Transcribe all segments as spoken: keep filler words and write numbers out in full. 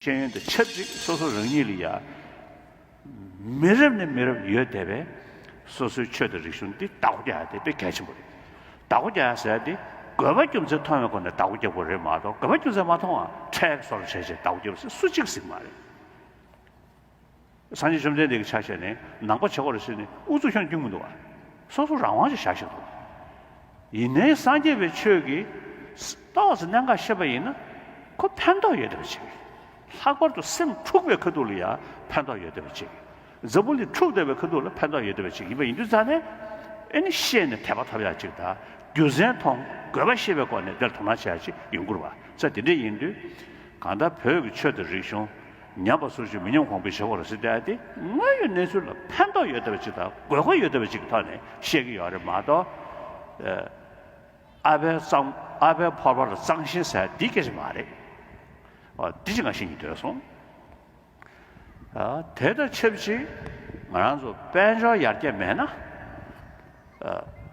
ཤེས་ཡོན་དང་ཆབས་ཅིག་སོ་སོ་རང་ཉིད་ལ་ཡ། མི་རབས་ནས་མི་རབས་ཡོད་བསྡད་པའི་སོ་སོའི་ཆོས་དང་རིག་གཞུང་འདི་བདག་པོ་རྒྱག་ཡ་དེ་དཔེ་གལ་ཆེན་པོ་རེད། བདག་པོ་རྒྱག་ཡ་ཟེར་ཡ་དེ་དགོས་པ་རྒྱུ་མཚན་མཐོང་བའི་སྒོ་ནས་བདག་པོ་རྒྱག་དགོས་རེད་མ་གཏོགས། དགོས་པ་རྒྱུ་མཚན་མ་མཐོང་བ་ཁྲལ་བཟོ་འདྲ་བྱས་བྱས་བདག་པོ་རྒྱག་པ་ཟེར་སུ་གཅིག་གཟིགས་མ་རེད། སངས་རྒྱས་བཅོམ་ལྡན་འདས་ཀྱི་ཆ་བཞག་ནས་ནང་པ་བྱེད་དགོས་རེད་ཟེར་ནས་ཨུ་ཚུགས་ཁྱོན་བསྐྱུང་མི་འདུག་བ། སོ་སོ་རང་དབང་ཅིག་བཞག་བཞག་འདུག། ཡིན་ནའི་སངས་རྒྱས་པའི་ཆོས་ཀྱི་ཏོག་ཙམ་གནད་འགག་ཤེས་པ་ཡིན་ན། ཁོ་ཕན་ཐོགས་ཡོད་བསྡད་པ་ཅིག། ལྷག་པར་དུ་སེམས་འཁྲུགས་པའི་ཁ་ཐུག་ལ་ཡང་ཕན་ཐོགས་ཡོད་བསྡད་པ་ཅིག། འཛམ་བུ་གླིང་འཁྲུགས་བསྡད་པའི་ཁ་ཐུག་ལ་ཕན་ཐོགས་ཡོད་བསྡད་པ་ཅིག་ཡིན་པ་ཡིན་དུས་ཙང་ནས། ཨེ་ནི་ཤེས་ནས་དད་པ་ཐོབ་ཡག་ཅིག་དང་། རྒྱུ་མཚན་མཐོང་དགོས་པ་ཤེས་པའི་སྒོ་ནས་དེར་དོ་སྣང་བྱེད་ཡག་ཅིག་ཡོང་དགོས་རེད་བ། ས་དེ་འདྲ་ཡིན་དུས། གང་ལྟར་བོད་ཀྱི་ཆོས་དང་རིག་གཞུང་ཉམས་པ་སོར་ཆུད་མི་ཉམས་གོང་འཕེལ་བྱེད་དགོས་རེད་ཟེར་བསྡད་དེ། དངོས་ཡོད་གནས་ཚུལ་ལ་ཕན་ཐོགས་ཡོད་བསྡད་པ་ཅིག་དང་དགོས་མཁོ་ཡོད་བསྡད་པ་ཅིག་གི་ཐོག་ནས་བཤད་ཀྱི་ཡོད་རེད་མ་གཏོགས། ཨ་ཕའི་གཙང་ཨ་ཕའི་ཕོར་པ་ལ་གཙང་ཞེན་ཟེར་འདི་སྐད་ཆ་མ་རེད། འོ་འདི་ཅིག་ང་བཤད་སྙིང་འདོད་སོང་། དེ་དང་ཆབས་ཅིག་ང་རང་ཚོ་དཔལ་འབྱོར་ཡར་རྒྱས་མེད་ན།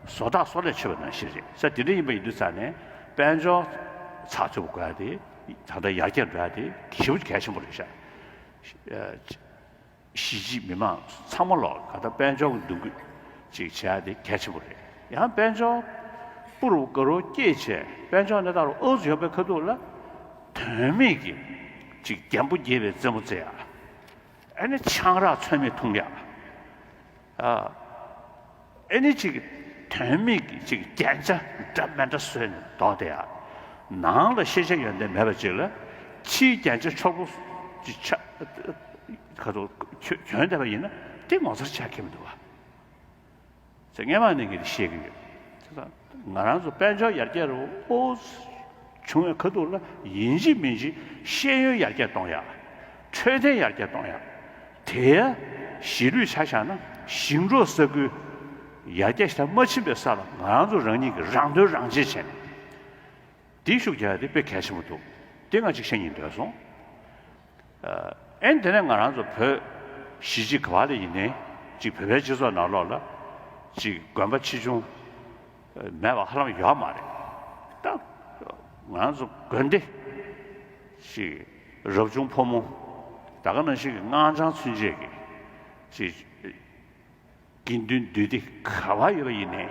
བཟོ་ལྟ་བཟོ་ལས་ཆོད་པ་ནང་བཞིན་རེད་ས། དེ་འདྲ་ཡིན་པ་ཡིན་དུས་ཙང་ནས་དཔལ་འབྱོར་ཚགས་ཚུད་པོ་དགོས་ཡ་དེ། ད་ལྟ་ཡར་རྒྱས་འགྲོ་ཡ་དེ་ཞེ་པོ་གལ་ཆེན་པོ་རེད་ཤག། གཞིས་བྱེས་མི་མང་ཚང་མ་ལོག་ག་ད་དཔལ་འབྱོར་གྱི་མདུན་སྐྱོད་ཅིག་བྱེད་ཡ་དེ་གལ་ཆེན་པོ་རེད། ཡང་དཔལ་འབྱོར་པུ་རུ་དགའ་རུ་སྐྱེད་བྱས་དཔལ་འབྱོར་གནས་སྟངས་རུ་ཨུ་ཚུགས་ཡོང་པའི་ཁ་ཐུག་ལ། དོན་མེད་ཀྱི་ཅིག་རྒྱན་པོ་རྒྱས་པའི་རྩེད་མོ་རྩེ་ཡ། ཨ་ནི་ཆང་རག་ཚོད་མེད་འཐུང་ཡ། ཨ་ཨ་ནི་ཅིག་དོན་མེད་ཀྱི་ཅིག་རྒྱན་ཆ་འདྲ་མི་འདྲ་བཟོས་ནས་འདོགས་བསྡད་ཡ། ནང་ལ་ཤེས་བྱ་ཡོན་ཏན་མེད་པ་ཅིག་ལ་ཕྱིའི་རྒྱན་ཆ་ཕྱུག་པོ་ཅིག་ཆ་ཁ་ཐུག་གྱོན་བསྡད་པ་ཡིན་ན་དེ་ངོ་མཚར་ཆགས་ཀྱི་མི་འདུག་བ། ཚེ་སྔོན་མ་ནས་ངས་འདི་བཤད་ཀྱི་ཡོད། དེ་དང་ང་རང་ཚོ་དཔལ་འབྱོར་ཡར་རྒྱས་རུ་ཨོ་བྱུང་བའི་ཁ་ཐུག་ལ་ཡིན་གཅིག་མིན་གཅིག་ཤེས་ཡོན་ཡར་རྒྱས་གཏོང་ཡ། འཕྲོད་བསྟེན་ཡར་རྒྱས་གཏོང་ཡ། དེ་གཞིས་ལུས་ཆ་བཞག་ན་ཞིང་འབྲོག་ས་ཁུལ་ཡར་རྒྱས་ཞེ་དྲག་མ་ཕྱིན་པའི་ས་ལ་ང་རང་ཚོ་རང་ཉིད་ཀྱིས་རང་དོན་རང་གཅེས་བྱས་ནས། དེའི་ཤུགས་རྒྱག་ཡ་དེ་དཔེ་གལ་ཆེན་པོ་འདུག། དེ་ང་གཅིག་བཤད་སྙིང་འདོད་སོང་། ཨེ་དེ་ནས་ང་རང་ཚོ་བོད་གཞིས་བྱེས་ག་བ་ལ་ཡིན་ནའི་གཅིག་བོད་པའི་སྤྱི་ཚོགས་ནང་ལོགས་ལ་གཅིག་དགོན་པ་ཆེ་ཆུང་མེད་པ་ཧ་ལམ་ཡོད་མ་རེད། ད་ང་རང་ཚོ་དགོན་སྡེ་གཅིག་རབ་བྱུང་ཕོ་མོ་ད་ག་ནང་བཞིན་གྱི་སྔགས་འཆང་ཚུན་ཆད་ཀྱི་གཅིག་དགེ་འདུན་འདུས་སྡེ་ག་བ་ཡོད་པ་ཡིན་ནའི།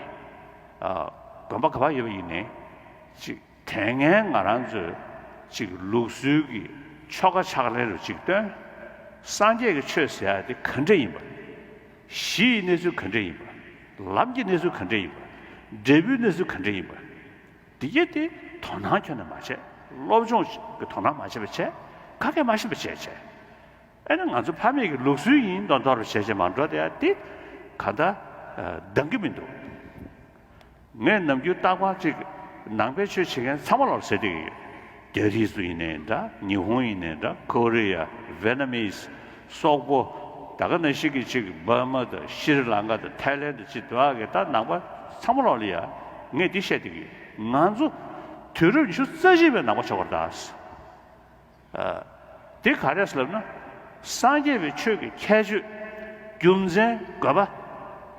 ཨ་དགོན་པ་ག་བ་ཡོད་པ་ཡིན་ནའི། ཅིག་དེ་སྔའི་ང་རང་ཚོའི་ཅིག་ལུགས་སྲོལ་གྱི་ཆོ་ག་ཕྱག་ལེན་རུ་ཅིག་སྟོན། སངས་རྒྱས་ཀྱི་ཆོས་ཟེར་ཡ་དེ་ག་འདྲ་ཡིན་པ། གཞི་ཡི་གནས་ཚུལ་ག་འདྲ་ཡིན་པ། ལམ་གྱི་གནས་ཚུལ་ག་འདྲ་ཡིན་པ། འབྲས་བུའི་གནས་ཚུལ་ག་འདྲ་ཡིན་པ། འདི་གས་དེ་དོ་སྣང་ཁྱོན་ནས་མ་བྱས། སློབ་སྦྱོང་གི་དོ་སྣང་མ་བྱས་པ་བྱས། ག་གས་མ་ཤེས་པ་བྱས་བྱས། ཨེ་ན་ང་ཚོ་ཕ་མེས་ཀྱི་ལུགས་སྲོལ་ཡིན་མདོག་མདོག་རུ་བྱས་བྱས་མ་འགྲོ་དེ་ཡ་དེ་ག་ད་འདང་གི་མི་འདུག། ངས་ནམ་རྒྱུན་རྟག་པར་ཅིག་ནང་པའི་ཆོས་བྱེད་མཁན་ཚང་མ་ལ་ཟེར་བསྡད་ཀྱི་ཡོད། རྒྱ་རིགས་ཚོ་ཡིན་ནའི་འདྲ། ཉི་ཧོང་ཡིན་ནའི་འདྲ། ཁོ་རེ་ཡ། ཝེ་ན་མིས། སོག་པོ། ད་ག་ནང་བཞིན་གྱི་ཅིག་འབར་མ་དང་ཤྲི་ལང་ཀ་དང་ཐའི་ལན་དང་ཅིག་དེ་བ་གི་ད་ནང་པ་ཚང་མ་ལ་ཡ་ངས་འདི་བཤད་བསྡད་ཀྱི་ཡོད། ང་ཚོ་དུས་རབས་ཉི་ཤུ་རྩ་གཅིག་པའི་ནང་པ་ཆགས་པ་རེད་ད། དེ་ག་རེ་ཟེར་ལབ་ན། སངས་རྒྱས་པའི་ཆོས་ཀྱི་ཁྱད་ཆོས། རྒྱུ་མཚན། དགོས་པ།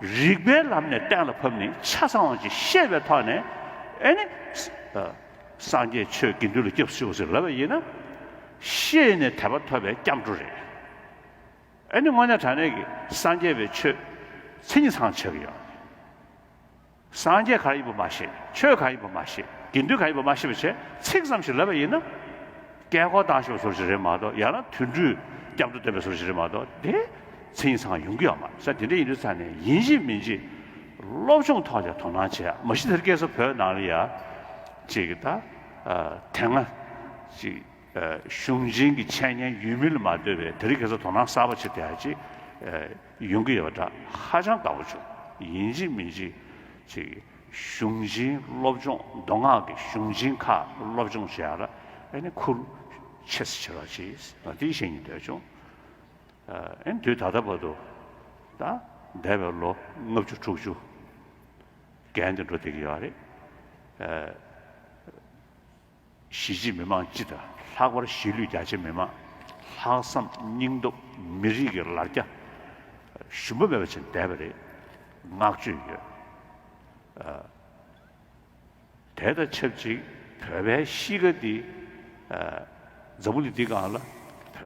རིགས་པའི་ལམ་ནས་གཏན་ལ་ཕབ་ནས་ཆ་ཚང་བ་ཅིག་ཤེས་པའི་ཐོག་ནས། ཨེ་ནི། སངས་རྒྱས་ཆོས་དགེ་འདུན་ལ་སྐྱབས་སུ་མཆིའོ་ཟེར་ལབ་པ་ཡིན་ན། ཤེས་ནས་དད་པ་ཐོབ་པའི་སྐྱབས་འགྲོ་རེད། ཨེ་ནི་དངོས་གནས་དྲང་གནས་ཀྱི་སངས་རྒྱས་པའི་ཆོས་མཚན་ཉིད་ཚང་ཆགས་ཀྱི་ཡོད། སངས་རྒྱས་ག་རེ་ཡིན་པ་མ་ཤེས། ཆོས་ག་རེ་ཡིན་པ་མ་ཤེས། དགེ་འདུན་ག་རེ་ཡིན་པ་མ་ཤེས་པ་བྱས། ཚིག་ཙམ་ཞིག་ལབ་པ་ཡིན་ན། བཀས་བཀོད་བཏང་ཤོག་ཟུར་ཞིག་རེད་མ་གཏོགས། ཡང་ན་དུད་འགྲོའི་སྐྱབས་འགྲོ་འདོན་པའི་ཟུར་ཞིག་རེད་མ་གཏོགས། དེ་མཚན་ཉིད་ཚང་ཡོང་གི་ཡོད་མ་རེད་ས། དེ་འདྲ་ཡིན་དུས་ཙང་ནས་ཡིན་གཅིག་མིན་གཅིག་སློབ་སྦྱོང་ཐོག་ལ་དོ་སྣང་བྱེད་ཡ། མ་གཞི་དེར་སྐད་ས་བོད་ནང་ལ་ཡ། ཅིག་ད། དེ་སྔ་ཅིག་གཞུང་ཆེན་གྱི་འཆད་ཉན་ཡོད་མིན་ལ་མ་ལྟོས་པའི་དེ་རིང་ཁ་སང་དོ་སྣང་གསར་པ་ཅིག་དེ་ཡང་ཅིག་ཡོང་གི་ཡོད་པ་འདྲ། ཧ་ཅང་དགའ་པོ་བྱུང་། ཡིན་གཅིག་མིན་གཅིག་ཅིག་གཞུང་ཆེན་སློབ་སྦྱོང་མདོ་སྔགས་ཀྱི་གཞུང་ཆེན་ཁག་སློབ་སྦྱོང་བྱེད་ཡ་ལ་ཨ་ནི་ཁུར་ཆེ་སེ་བྱེད་རོགས་གྱིས་ང་དེ་བཤད་སྙིང་འདོད་བྱུང་། ཨ་ནི་དུས་ད་ལྟ་བར་དུ་ད་འདས་པའི་ལོ་ལྔ་བཅུ་དྲུག་ཅུ་རྒན་དུ་འགྲོ་བསྡད་ཀྱི་ཡོད་རེད། གཞིས་བྱེས་མི་མང་སྤྱི་དང་ལྷག་པར་གཞིས་ལུས་རྒྱ་ཆེ་མི་མང་ལྷག་བསམ་སྙིང་སྟོབས་མི་རིགས་ཀྱི་ལར་རྒྱ་ཞུམ་པ་མེད་པ་ཅིག་བསྡད་པ་རེད། བསྔགས་བརྗོད་ཡོད། དེ་དང་ཆབས་ཅིག་བོད་པའི་གཤིས་ཀ་འདི་འཛམ་བུ་གླིང་འདི་སྒང་ལ་